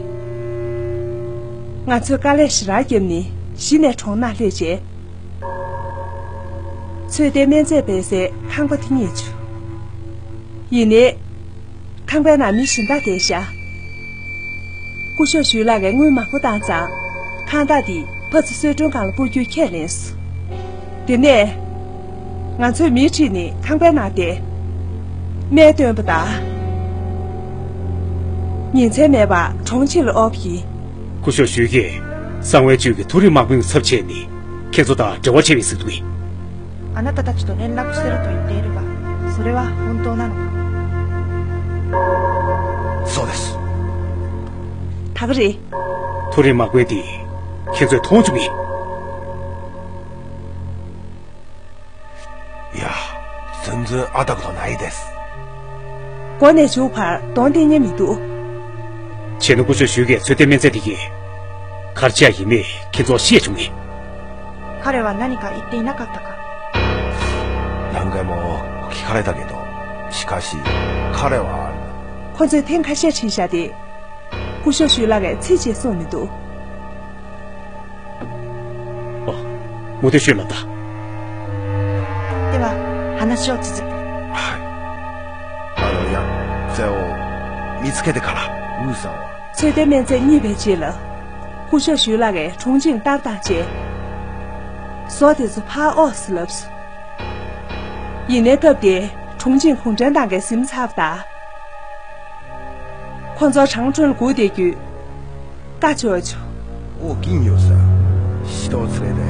ང་ཚོས་དཀའ་ལས་ཞེ་དྲག་བརྒྱབ་ནས་གཞི་ནས་གྲོང་ནང་སླེབས་རྗེས། ཚོད་ལྟའི་སྨན་རྫས་སྤེལ་སའི་ཁང་པ་དེ་རྙེད་བྱུང་། ཡིན་ནའི། ཁང་པའི་ནང་མི་གཞན་དག་བསྡད་ཤག་སྐུ་ཞབས་ཞུས་ལགས་ཀྱིས་དངུལ་མང་པོ་བཏང་ཙང་། ཁང་བདག་དེས་ཕར་ཚུར་གསོལ་མགྲོན་ཁང་ལ་སྤོ་རྒྱུའི་ཁས་ལེན་སོང་། དེ་ནས། ང་ཚོས་མི་ཁྲིད་ནས་ཁང་པའི་ནང་བསྡད། སྨན་བཏོན་པ་དང་། ཉིན་མཚན་མེད་པར་གྲོང་ཁྱེར་ལ་འོབས་ཡིན། སྐུ་ཞབས་ཞུས་ཀྱིས་གསང་བའི་ཅུས་ཀྱི་མཐོ་རིམ་དམག་དཔོན་ཚབ་བྱས་ནས་ཁྱེད་ཚོ་དང་འབྲེལ་བ་བྱས་པའི་ཟེར་འདུག་གས། あなたたちと連絡してると言っているが、それは本当なのか？そうです。 ད་ག་རེད། མཐོ་རིམ་དམག་དཔོན་དེ་ཁྱེད་ཚོས་མཐོང་བྱུང་ངས། ཡ། ཙུན་ཙུན་ཨ་ཏག་ཏོ་ནའི་དེས། མགོ་ནས་མཇུག་བར་གདོང་བསྟན་ཉེན་མི་འདུག་བྱས་ན་སྐུ་ཞབས་ཞུས་ཀྱིས་ཚོད་ལྟའི་སྨན་རྫས་དེ་གས་ག་རེ་བྱས་ཡིན་མེད་ཁྱེད་ཚོར་བཤད་བྱུང་ངས། 彼は何か言っていなかったか？何回も聞かれたけど、しかし彼は ཁོ་ཚོས་ཐེངས་ཁ་ཤས་དྲིས་བཞག་སྟེ། སྐུ་ཞབས་ཞུས་ལགས་ཀྱིས་ཚིག་གཅིག་གསུངས་མི་འདུག་ཨོ། མུ་མཐུད་ཤོད་ལབ་ད། では、話を続け。はい。あの、いや、ゼを見つけてから、ウーさんは。 ཚོད་ལྟའི་སྨན་རྫས་རྙེད་པའི་རྗེས་ལ། སྐུ་ཞབས་ཞུས་ལགས་ཀྱིས་གྲོང་ཁྱེར་ལྟ་སྟངས་བྱས། བཟོ་དེ་ཚོ་ཕར་འོག་སུ་ལབ་སོང་། ཡིན་ནའི་སྐབས་དེར་གྲོང་ཁྱེར་གུང་ཁྲན་ཏང་གིས་ཟིན་ཚར་བ་དང་། ཁོ་ཚོ་ཁྲང་ཁྲོན་ལ་སྒུག་བསྡད་རྒྱུའི་བཀའ་བཅོལ་བྱུང་། 王金友さん、人を連れて、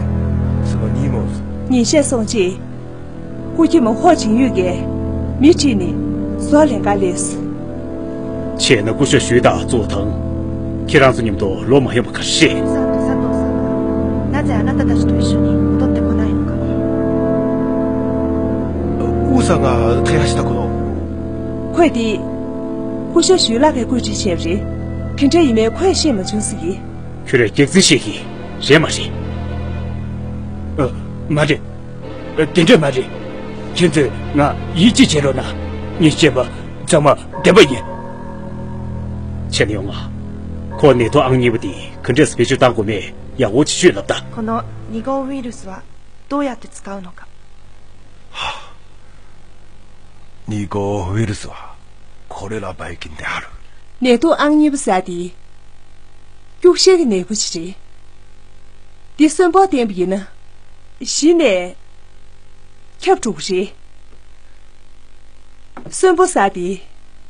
その荷物。 ཉིན་ཤས་སོང་རྗེས། སྐུ་ཁྱིམ་ཧོ་ཅིང་ཡུས་ཀྱིས་མི་ཁྲིད་ནས་བཟོ་ལེན་གར་སླེབས་སོང་། བྱས་ན་སྐུ་ཞབས་ཞུས་དང་ཙོ་ཐང་། ཁྱེད་རང་ཚོ་མཉམ་དུ་ལོག་མ་ཡོང་བ་ག་རེ་རེད། さんと佐藤さんは、なぜあなたたちと一緒に戻ってこないのか。 王さんが手配したこの。 ཁོས་དེ། སྐུ་ཞབས་ཞུས་ལགས་ཀྱིས་བཀོད་སྒྲིག་བྱས་པ་རེད། དེ་འདྲ་ཡིན་མིན་ཁོས་ཤེས་མ་བྱུང་ཟེར་གྱི། ཁྱོད་རས་སྐྱག་རྫུན་བཤད་ཀྱི་རེད་མ་རེད། ཨ། མ་རེད། ཨ། དེ་འདྲ་མ་རེད། ཁྱེད་ཚོས་ང་ཡིད་ཆེས་བྱེད་རོགས་གནང་། ངས་བཤད་པ་ཚང་མ་བདེན་པ་ཡིན། བྱས་ན་ཡོང་ང་། ཁོ་ནད་ཐོག་ཨང་གཉིས་པ་དེ་ག་འདྲས་བེད་སྤྱོད་བཏང་དགོས་མེད་ཡག་པོ་ཅིག་ཤོད་ལབ་ད། このに号ウイルスはどうやって使うのか。 に号ウイルスはこれらばい菌である。 ནད་དུག་ཨང་གཉིས་པ་ཟེར་དེ། སྐྱུག་བཤལ་གྱི་ནད་འབུ་ཅིག་རེད། འདི་གསོན་པོར་བསྟེན་པ་ཡིན་ན། གཞི་ནས་ཁྱབ་འགྲོ་གི་རེད། གསོན་པོ་ཟེར་དེ།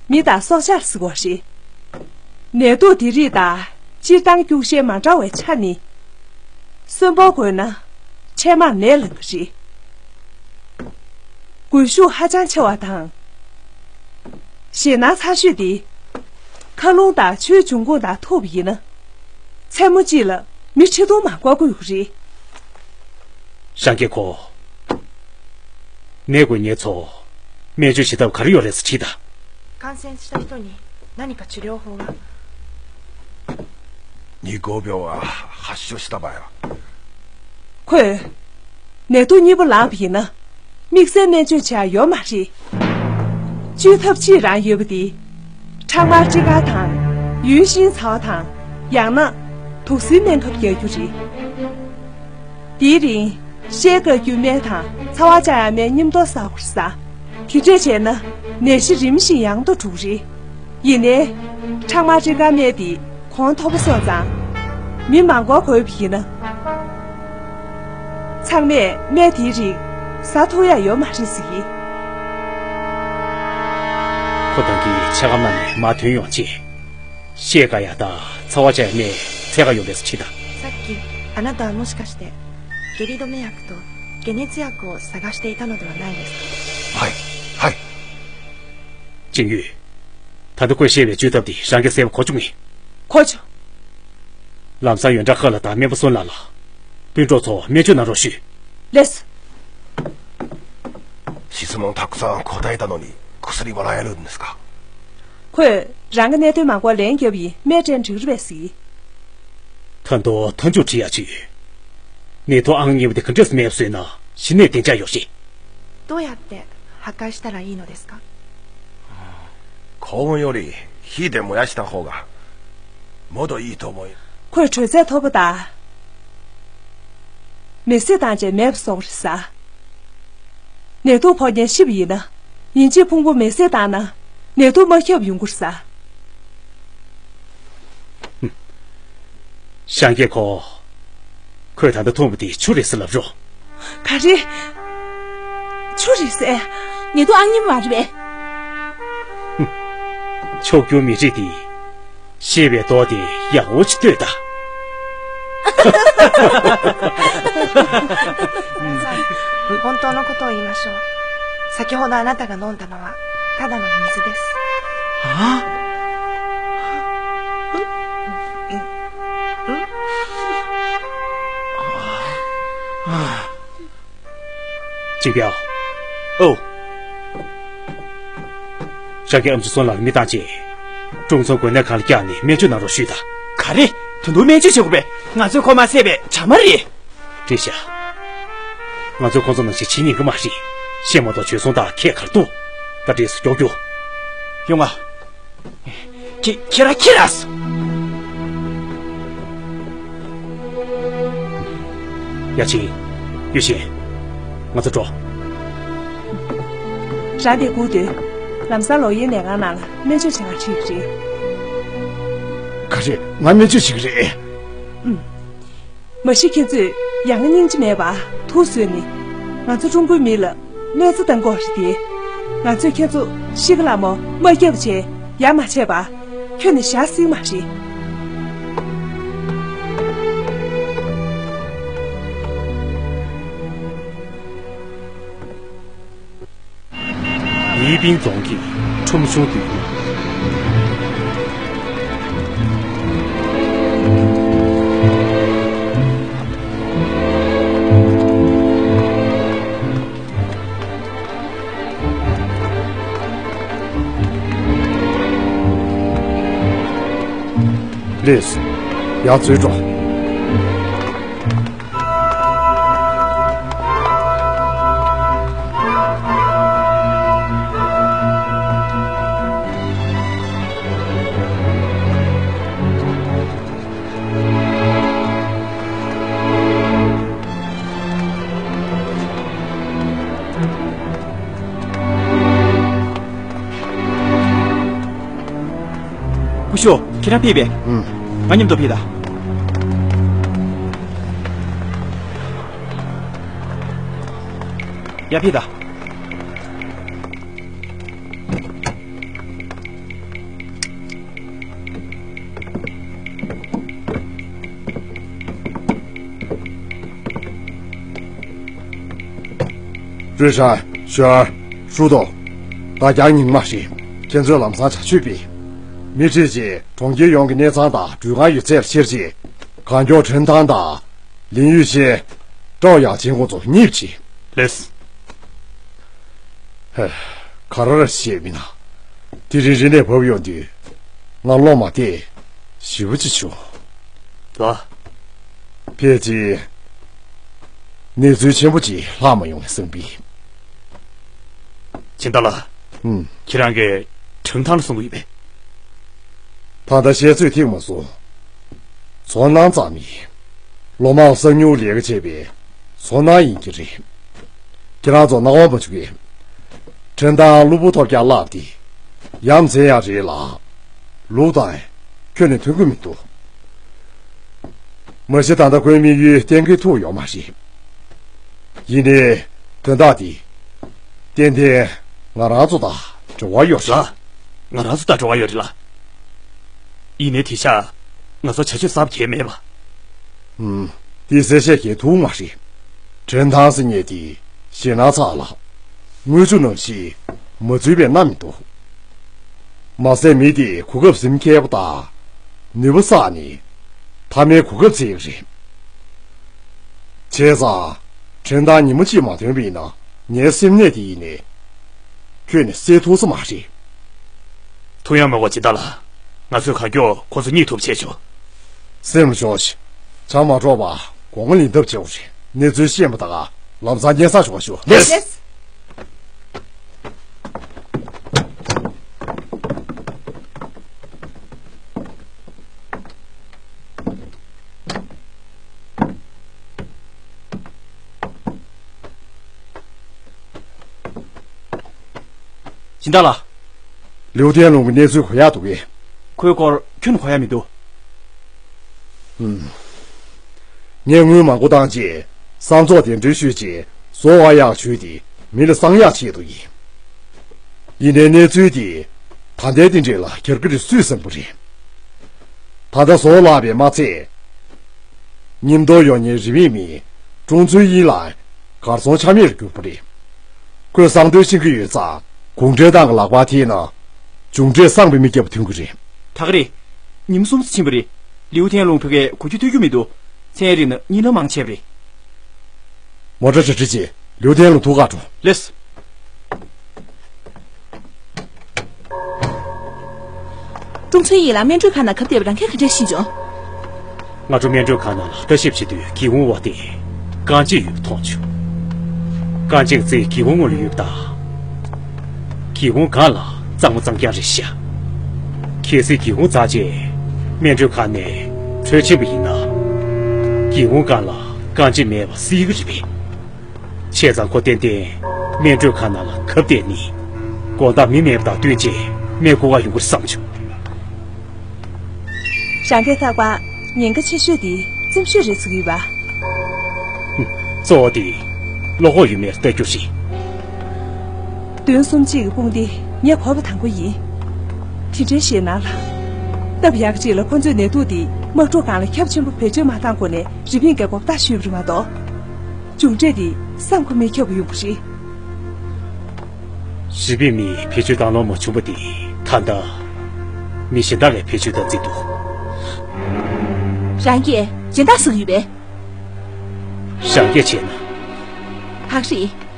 མི་དང་སྲོག་ཆགས་ཟེར་བ་རེད། ནད་དུག་འདི་རིགས་དང་སྤྱིར་བཏང་སྐྱུག་བཤལ་མ་འདྲ་བའི་ཆ་ནི། གསོན་པོར་འགོས་ན་ཆད་མར་ནད་ལངས་ཀྱི་རེད། འགུལ་ཤུགས་ཧ་ཅང་ཆེ་བ་དང་། ཞེད་སྣང་ཚ་ཤོས་དེ། མཁའ་རླུང་དང་ཆུའི་འབྱུང་ཁུངས་དང་ཐུག་པ་ཡིན་ན། མཚན་མོ་གཅིག་ལ་མི་ཁྲི་སྟོང་མང་པོ་འགོས་ཀྱི་རེད། རང་རྒྱལ་ཁོ། ནད་འགོས་མཁན་ཚོ། སྨན་བཅོས་བྱེད་ཐབས་ག་རེ་ཡོད་རེད་ཟེར་དྲིས་དང་། 感染した人に何か治療法は？ 二号病は発症した場合は。 ཁོས། ནད་དུག་གཉིས་པ་ལངས་པ་ཡིན་ན། དམིགས་བསལ་སྨན་བཅོས་བྱ་ཡོད་མ་རེད། བཅོས་ཐབས་གཅིག་རང་ཡོད་པ་དེ། ཁྲག་དམར་སྤྲི་དཀར་དང་། ཡུན་ཤིང་ཚ་བ་དང་། ཡང་ན། དུག་སེལ་སྨན་ཁབ་རྒྱག་རྒྱུ་རེད། དེའི་རིང་། བཤལ་བཀག་རྒྱུ་སྨན་དང་ཚ་བ་བཅག་ཡག་སྨན་མཉམ་དུ་ཟ་དགོས་རེད་ཟེར། དེ་འདྲས་བྱས་ན་ནད་གཞི་རིམ་བཞིན་ཡང་དུ་འགྲོ་གི་རེད། ཡིན་ནའི། ཁྲག་དམར་སྤྲི་དཀར་སྨན་འདི་གོང་མཐོ་པོ་སོང་ཙང་། མི་མང་པོ་འགོས་པ་ཡིན་ན། ཚང་མས་སྨན་དེའི་རིགས་ཟ་ཐུབ་ཡག་ཡོད་མ་རེད་ཟེར་གྱི། ཁོ་ཐང་གིས་ཆ་སྒམ་ནང་ནས་མར་ཐོན་ཡོང་རྗེས། བཤལ་བཀག་ཡག་དང་ཚ་བ་བཅག་ཡག་སྨན་འཚོལ་ག་ཡོང་བས་ཟེར་དྲིས་དང་། さっき、あなたはもしかして、下痢止め薬と解熱薬を探していたのではないですか？ はい、はい。 ཅིང་ཡུས། ད་ལྟ་ཁོས་བཤད་པའི་བཅོས་ཐབས་དེ་རང་གིས་གསལ་པོ་གོ་བཅུག་ངེས། གོ་བཅུག་ལམ་སང་ཡོན་ཀྲང་ཧེ་ལགས་དང་སྨན་པ་སུན་ལགས་ལ། སྤུན་གྲོགས་ཚོ་སྨན་བཅོས་གནང་རོགས་ཞུ། ལགས་སོ།質問たくさん答えたのに、 薬もらえるんですか？ ཁོས་རང་གི་གནད་དོན་མང་པོ་ལན་བརྒྱབ་ཡིན། སྨན་སྤྲད་འགྲིག་རེད་པས་ཟེར། ད་དུང་མཐའ་མཇུག་དྲི་ཡག་ཅིག་ནད་ཐོག་ཨང་གཉིས་པ་དེ་ག་འདྲས་མེད་པ་བཟོས་ན་གཞི་ནས་བདེ་འཇགས་ཡོད་རེད། どうやって破壊したらいいのですか？ 幸運より火で燃やした方がもっといいと思います。 ཁོས་དྲོད་ཚད་མཐོ་པོ་དང་། མེ་བསྲེགས་བཏང་རྗེས་མེད་པ་བཟོ་གི་རེད་ཟེར། ནད་དུག་ཕོག་མཁན་ཤི་བ་ཡིན་ན། ཡིན་གཅིག་ཕུང་པོ་མེ་བསྲེགས་བཏང་ན། ནད་དུག་མ་ཁྱབ་ཡོང་གི་རེད་ཟེར། ཤང་ཀེ་ཁོ། ཁོས་ད་ལྟ་འཐུང་བ་དེ་ཆུ་རེད་ཟེར་ལབ་རོགས། ག་རེ། ཆུ་རེད་ཟེར། ནད་དུག་ཨང་གཉིས་པ་མ་རེད་པས། མཆོག་གྱུར་མི་རིགས་དེ། ཤེས་པའི་མདོག་དེ་ཡག་པོ་ཅིག་ལྟོས་དང་། 本当のことを言いましょう。先ほどあなたが飲んだのはただの水です。 ཅིག་ཡ། ཨོ། ཤང་ཀེ་ཨམ་ཆི་སོན་ལགས་ལ་མི་བཏང་རྗེས། ཀྲུང་ཚང་འགོས་ནད་ཁང་ལ་བཀྱགས་ནས་སྨན་བཅོས་གནང་རོགས་ཞུས་དང་། ག་རེ། ད་དུང་སྨན་བཅོས་བྱེད་དགོས་པས། ང་ཚོས་ཁོ་མ་བསད་པའི་བྱ་མ་རེད། རེད་ཤག་ང་ཚོས་ཁོ་ཚོ་ནང་བཞིན་བྱེད་ཉན་གི་མ་རེད། ཤེས་མ་གཏོགས་བྱོལ་སོང་དང་ཁྱད་གར་འདུག་ད་འདྲས་སུ་མགྱོགས་མགྱོགས། ཡོང་ང་། ཁྱེད་ཁྱེད་རང་ཁྱེད་རང་། ཡ་ཆིང་། ཡུས་ཤིན། ང་ཚོ་འགྲོ། རང་དེ་སྒུག་སྡོད། ལམ་སང་ལོག་ཡོད་ནས་ང་ནང་ལ་སྨན་བཅོས་བྱེད་གར་ཁྲིད་ཀྱི་རེད། ག་རེ། ང་སྨན་བཅོས་བྱེད་ཀྱི་རེད། ཨུམ། མ་གཞི་ཁྱེད་ཚོས་ཡ་ང་སྙིང་རྗེ་མེད་པར་ཐུགས་གསོས་ནས། ང་ཚོ་ཀྲུང་གོའི་མི་ལ་གནོད་འཚེ་བཏང་གི་ཡོད་རེད་དེ། ང་ཚོས་ཁྱེད་ཚོ་ཤི་ཀ་ལ་མོ་མ་བརྒྱབ་བྱས་ཡ་མ་བྱས་པ། ཁྱོན་ནས་བཞག་སྲིད་མ་རེད། ཡིས་པིང་རྫོང་གི་ཁྲོམ་གཞུང་མདུན། ལེས། ཡར་འཛུལ་འགྲོ། སྐུ་ཞབས། ཁྱེད་རང་ཕེབས་པས། ཨུམ། ང་མཉམ་དུ་ཕེབས་དང་། ཡར་ཕེབས་དང་། རུས་ཧྲན། ཞུ་ཨར། ཧྲུའུ་ཏོ། ད་རྒྱང་རྙིང་མ་ཞིག་ཁྱེད་ཚོས་ལམ་སང་བྱ་སྤྱོད་སྤེལ། མི་ཁྲིད་རྗེས་གྲོང་ཁྱེར་ཡོངས་ཀྱི་གནས་ཚང་དང་འགྲུལ་ཁང་ཡོད་ཚད་ལ་ཁྱེར་རྗེས། གང་མགྱོགས་ཁྲིན་ཐང་དང་། ལིན་ཡུས་ཆེ། ཀྲའོ་ཡང་ཆིན་ཁོང་ཚོ་གཉིད་ཕྱིན། ལེས། ཧེ། ག་རེ་རེད་ཤེས་མིན་ན། དེ་རིང་རི་ནས་བབས་ཡོང་དུས། ང་སློབ་མ་དེ་ཞེ་པོ་ཅིག་བྱུང་། ལགས། ཕལ་ཆེར་གནས་ཚུལ་ཆེན་པོ་ཅིག་ལྷག་མ་ཡོང་བའི་བསམ་པས། ཆིན་ཏ་ལགས། ཨུམ། ཁྱེད་རང་གིས་ཁྲིན་ཐང་ལ་གསུང་གི་ཡོད་པས། ད་ལྟ་བཤད་ཚོད་ཐིག་མ་སོང་། ཚོར་སྣང་ཙམ་ཡིན། ལོ་མང་གསང་མྱུལ་ལས་ཀ་བྱས་པའི་ཚོར་སྣང་ཡིན་གྱི་རེད། ཁྱེད་རང་ཚོ་སྣང་བ་མ་འཆུག་གི། ཁྲིན་ཐང་གློ་བུར་ཐོལ་རྒྱག་བརླགས་ཏེ། ཡ་མཚན་ཡང་རེད་ལ། ལུགས་དང་ཁྱོན་ནས་མཐུན་གྱི་མི་འདུག་མ་གཞི་ད་ལྟ་ཁོའི་དམིགས་ཡུལ་གཏན་འཁེལ་ཐུབ་ཡོད་མ་རེད། ཡིན་ནའི། དོན་དག་འདི། ཏན་ཏན་ང་རང་ཚོ་དང་འབྲེལ་བ་ཡོད་རེད། ལགས། ང་རང་ཚོ་དང་འབྲེལ་བ་ཡོད་རེད་ལགས། ཡིན་ནའི་དེང་སང་ང་ཚོ་བྱ་སྤྱོད་གསར་པ་གང་ཡང་མེད་པ། ཧུམ། འདི་གསལ་བཤད་བྱེད་ཐུབ་མ་རེད། ཁྲིན་ཐང་ཟེར་མཁན་དེ་ཞེད་སྣང་ཚ་ལ། དངུལ་ཆུ་ནང་བཞིན་མ་འཛུལ་བའི་མནའ་མི་འདུག་མ་ཟད་མི་དེས་གོ་སྐབས་ཟིན་མཁས་པོ་དང་། ནུས་པ་བསགས་ནས། མཐའ་མའི་གོ་སྐབས་བཙལ་གྱི་རེད། བྱས་ཙང་། ཁྲིམས་ཐག་ཉིན་མོ་གཅིག་མ་ཐོན་པ་ཡིན་ན། ངའི་སེམས་ནད་དེ་ཡིན་ནའི། ཁྱོན་ནས་སེལ་ཐུབ་ས་མ་རེད། ཐུགས་ཡ་མི་དགོས་སྦྱིན་བདག་ལགས། ང་ཚོས་གང་མགྱོགས་ཁོ་ཚོ་རྙེད་ཐུབ་བྱེད་ཆོག་སེམས་ལ་ཞོག་ཤིག་བྱ་མ་འགྲོགས་པ་སྒོ་ང་ལེན་ཐབས་བྱེད་དགོས་རེད། གནས་ཚུལ་ཤེས་པ་དང་ལམ་སང་སྙན་སེང་ཞུ་བ་ཞུ། ལགས་སོ། སྦྱིན་བདག་ལགས། ལིའུ་ཐན་ལུང་གི་གནས་ཚུལ་གོ་ཡག་འདུག་གས། ཁོའི་སྐོར་ཁྱོན་ནས་གོ་ཡག་མི་འདུག་ངས་དངུལ་མང་པོ་བཏང་རྗེས་བསམ་ཚོགས་དེ་འགྲུལ་བཞུད་རྗེས་བཟོ་བ་ཡག་བྱུས་དེ་མི་ལ་གསང་ཡག་ཆེད་དུ་ཡིན། ཡིན་ནའི་གནས་ཚུལ་དེ་ད་ལྟའི་རྟེན་འབྲེལ་ལ་འགྱུར་གྱི་རེད་སུས་བསམ་གྱི་རེད། ད་ལྟ་བཟོ་ལགས་པས་མ་ཚད། ཉིན་ཐོ་ཡོད་མཁན་རིན་མེད་མི་ཀྲུང་ཚུའེ་དབྱིན་ལགས་གར་སོང་ཆ་མེད་ལ་གྱུར་པ་རེད། ཁོས་གསང་དོན་ཤེས་ཀྱི་ཡོད་ཙང་གུང་ཁྲན་ཏང་གི་ལག་པར་ཐེབས་ན་མཇུག་འབྲས་བསམ་པའི་མི་སྐྱིད་པོ་ཐོན་གྱི་རེད། ད་ག་རེད། ཉིན་མོ་གསུམ་ཙམ་ཕྱིན་པ་རེད། ལིའུ་ཐན་ལུང་ཕ་གིར་གོ་རྒྱུ་ཐོས་རྒྱུ་མི་འདུག་མཚན་རིག་ན་གཉིད་ལམ་མང་ཆེ་བ་རེད། མོ་ཊ་གྲ་སྒྲིག་བྱེད། ལིའུ་ཐན་ལུང་ཐུག་ག་འགྲོ། ལགས། ཀྲུང་ཚུའེ་དབྱིན་ལགས་སྨན་སྤྲོད་ཁང་ནང་གབ་བསྡད་པ་རང་གིས་ག་འདྲས་ཤེས་བྱུང་། ང་ཚོ་སྨན་སྤྲོད་ཁང་ནང་ལ་ལྟ་ཞིབ་བྱེད་དུས་སྒེའུ་ཁུང་འོག་དེར་རྐང་རྗེས་ཡོད་པ་མཐོང་བྱུང་། རྐང་རྗེས་རྩེ་སྒེའུ་ཁུང་ངོས་ལ་ཡོད་པ་དང་། སྒེའུ་ཁུང་སྒང་ལ་གཙང་མ་གཙང་རྐྱང་རེད་ཤག་གལ་སྲིད་སྒེའུ་ཁུང་འཛེགས་རྗེས་སྨན་སྤྲོད་ཁང་ནས་འཕྲོས་ཕྱིན་པ་ཡིན་ན། སྒེའུ་ཁུང་སྒང་ལ་རྐང་རྗེས་མེད་པ་གསལ་གྱི་རེད་པས། བྱས་ཙང་ཁོ་ཏན་ཏན་སྨན་སྤྲོད་ཁང་ནང་ལ་གབ་བསྡད་ནས། དགོང་དག་མི་མེད་པ་དང་བསྟུན་བྱས་སྨན་ཁུར་ག་ཡོང་གི་རེད་བསམ་བྱུང་། རང་གིས་ཐག་པ་ཉེན་ཁ་ཆེ་ཤོས་དེ་རྩེད་མོ་རྩེ་གི་ཡོད་པ། གཙོ་བོ་དེ་བློ་ཁོག་ཡོད་མེད་ལྟ་རྒྱུ་རེད། བདུན་གསུམ་གཅིག་གི་དཔུང་སྡེ་ངས་གོ་བ་དང་པོ་ཡིན། དེ་འདྲའི་ཞེད་སྣང་ལ། སྟབས་ཡག་ཅིག་ལ་ཁོ་ཚོས་ནད་དུག་འདི་དམག་འཁྲུག་སྒང་ལ་ཁྱབ་ཆེན་པོ་བེད་སྤྱོད་མ་བཏང་གོང་ནས་རི་པིན་གྱིས་མགོ་བཏགས་ཞུས་པ་རེད་མ་གཏོགས། མཇུག་འབྲས་འདི་བསམ་ཁོམ་མེད་ཁྱབ་ཡོང་གི་རེད། རི་པིན་མིས་བེད་སྤྱོད་བཏང་ལོང་མ་བྱུང་བ་དེ་ད་ལྟ་མི་གཞན་དག་གིས་བེད་སྤྱོད་བཏང་རྩིས་འདུག་རང་གིས་སྦྱིན་བདག་ཟེར་གྱི་ཡོད་པས། རང་གིས་བྱས་ན། ཧ་རེད།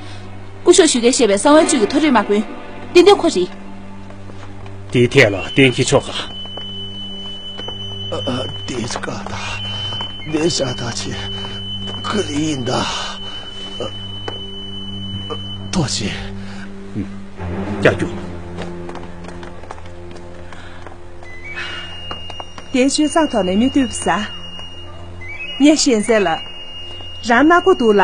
སྐུ་ཞབས་ཞུ་མཁན་བཤད་པའི་གསང་བའི་བཅུད་ཀྱི་མཐོ་རིས་དམག་དཔོན། ཏན་ཏན་ཁོ་རེད། དེའི་ཐད་ལ་གཏན་འཁེལ་ཆོག་ག་ཨ། ཨ། དེ་ཅི་ཀ་ད། དེ་ཤ་ད་ཆེ། ཁི་ལི་ཡིན་ད། ཨ། ཨ། ཐོག་ཆེ། ཀྱ་ཀྱུ། དེའི་ཆོས་བཟང་ཐོག་ནས་མི་བཏུལ་བ་ཟ། ངས་ཤེས་གསལ་ལ། རང་སྣ་སྒོ་འདུག་ལ།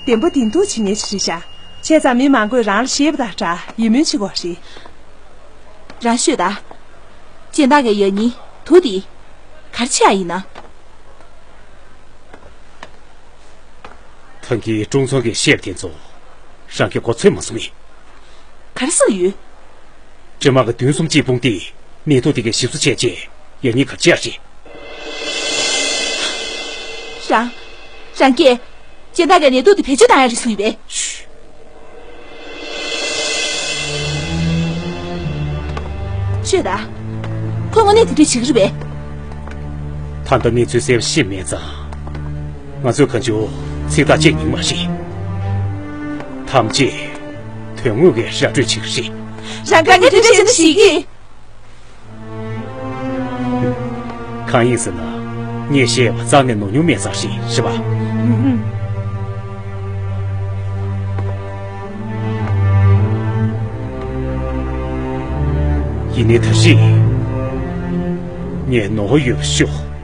བདེན་པ་བདེན་ཐུག་བྱེད་མཁན་ཞིག་རེད་ཤག་བྱས་ཙང་མི་མང་པོས་རང་ལ་ཞེད་པ་དང་སྦྲགས་ཡིད་སྨོན་བྱེད་དགོས་རེད། རང་ཤོད་ད། སྦྱིན་བདག་གི་ཡང་སྙིང་དུ་དེ། ག་རེ་བྱེད་ཡ་ཡིན་ན། ཐང་གི་ཀྲུང་ཚང་གིས་བཤད་པ་དེ་ཚོ། རང་གིས་གོ་ཚོད་མ་སོང་ངས། ག་རེ་ཟེར་ཡོད། སྤྱི་དམངས་ཀྱི་བདུན་གསུམ་གཅིག་དཔུང་སྡེས་ནད་དུག་དེ་གའི་ཞིབ་བཟོ་བྱས་རྗེས་ཡང་སྙིང་ག་རེ་བྱེད་ཡ་རེད། རང་། རང་གིས། སྦྱིན་བདག་གིས་ནད་དུག་དེ་བེད་སྤྱོད་བཏང་ཡ་རེད་གསུངས་ཡོད་པས། ཤོད་ད། ཁོས་དངོས་གནས་དེ་འདྲས་བྱེད་ཀྱི་རེད་པས། ད་ལྟ་གནས་ཚུལ་གསལ་པོ་ཤེས་མེད་ཙང་། ང་ཚོས་གང་བྱུང་ཚིག་ཐག་བཅད་ཉན་མ་རེད། ཐམས་ཅད་དོན་དངོས་ཀྱི་ར་སྤྲོད་བྱེད་ཀྱི་རེད། རང་དགའ་ཉེ་དུ་བྱེད་ཀྱི་ཞིག་གིས། གང་ཡིན་ཟེར་ན། ངས་བཤད་པ་རྩ་ནས་ནོར་མྱོང་མེད་ཙང་རེད། རེད་པ། ཡིན་ནའི་ད་རེས་ངས་ནོར་ཡོད་པ་ཤོད།